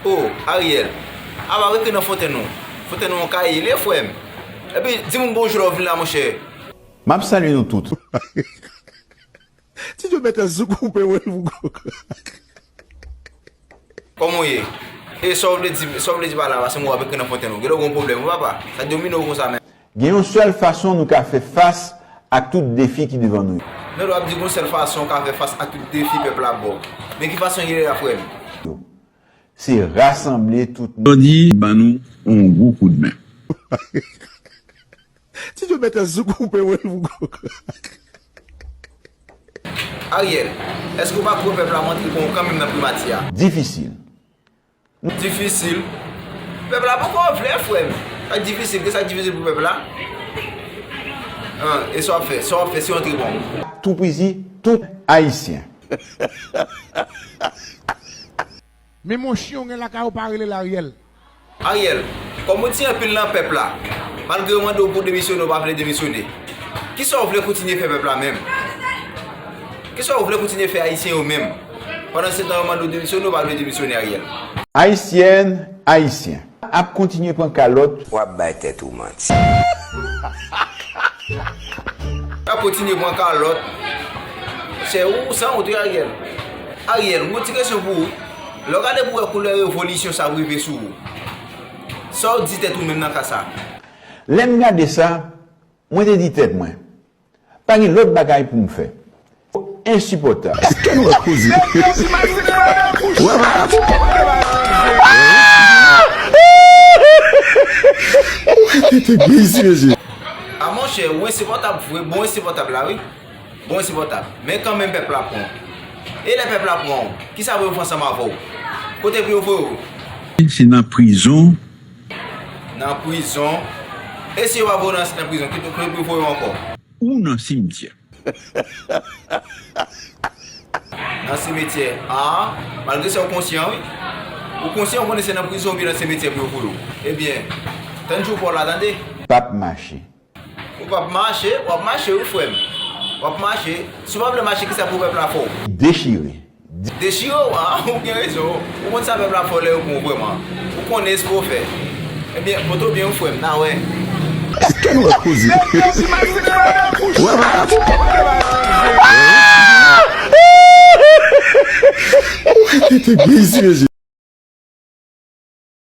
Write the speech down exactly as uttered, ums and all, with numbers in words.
O, Ariel, apa rete nan fontenn ou. Fontenn ou an Kayè li ye, frè m. Epi, di moun bonjou lè w vin la, monchè. M ap salye nou tout. Ti Djo mèt an zouk ou pe wè l pou gwo. Kòman w ye? E sa w vle di, sa w vle di pa la, paske m wè w ap ekri nan fontenn ou. Genlè w gen yon pwoblèm, wi papa. Sa domine w konsa menm. Gen yon sèl fason nou ka fè fas ak tout defi ki devan nou yo. Genlè w ap di gen yon sèl fason w ka fè fas ak tout defi pèp la ba w. Men ki fason l ye la, frè m? Se rasanble tout moun. Jodi, ban nou yon gwo koudmen. Ti Djo mèt an zouk ou pe wè l pou gwo. Ariel, èske w pa kwè pèp la manti pran w kanmenm nan primati a? Difisil. Difisil? Pèp la poko vle, frè m. Sa difisil, ki sa difisil pou pèp la? An, e sa w ap fè? Sa w ap fè si w antre pran w? Toupizi tout Ayisyen. Men mon chyen w gen lakay ou pa rele l Ariel. Ariel, kòm ou di anpil nan pèp la, malgre yo mande w pou w demisyone, ou pa vle demisyone. Kisa w vle kontinye fè pèp la menm? Kisa w vle kontinye fè Ayisyen yo menm? Pandan se tan yo mande w demisyone, ou pa vle demisyone, Ariel. Ayisyèn, Ayisyen, ap kontinye pran kalòt. W ap bay tèt ou manti. W ap kontinye pran kalòt. Se ou, san wont, wi, Ariel. Ariel, m gon ti kesyon pou ou. Lè w gade pou w wè koulè revolisyon sa rive sou ou, sa w di tèt ou menm nan ka sa? Lè m gade sa, mwen te di tèt mwen, pa gen lòt bagay pou m fè. Ensipòtab. Èske nou wè koze? Wè, wè, wè. Ou ka tete byen isi, mesye. A monchè, ou ensipòtab vre, bon ensipòtab la, wi. Bon, ensipòtab. Men kanmenm pèp la pran w. E lè pèp la pran w, kisa pou yo fè ansanm avè w? Kote pou yo voye w? Se nan prizon. Nan prizon. E si yo pa voye w nan, nan prizon, kote, kote pou yo voye w ankò? Ou nan simityè. Nan simityè. A, malgre sa ou konsyan, wi. Ou konsyan, ou konnen se nan prizon oubyen nan simityè pou yo voye w. Ebyen, tann jou pa w la, tande. P ap mache. Ou p ap mache, w ap mache wi frè m. W ap mache. Si w pa vle mache, kisa pou pèp la fè w? Dechire. Dechire w, a, ou gen rezon. Ou konn sa pèp la fè w lè yo pran w vrèman. Ou konnen espre w fè. Ebyen, pote w byen wi frè m, n a wè. Èske nou wè koze? Wè, wè, wè. Ou ka tete byen isi, mesye.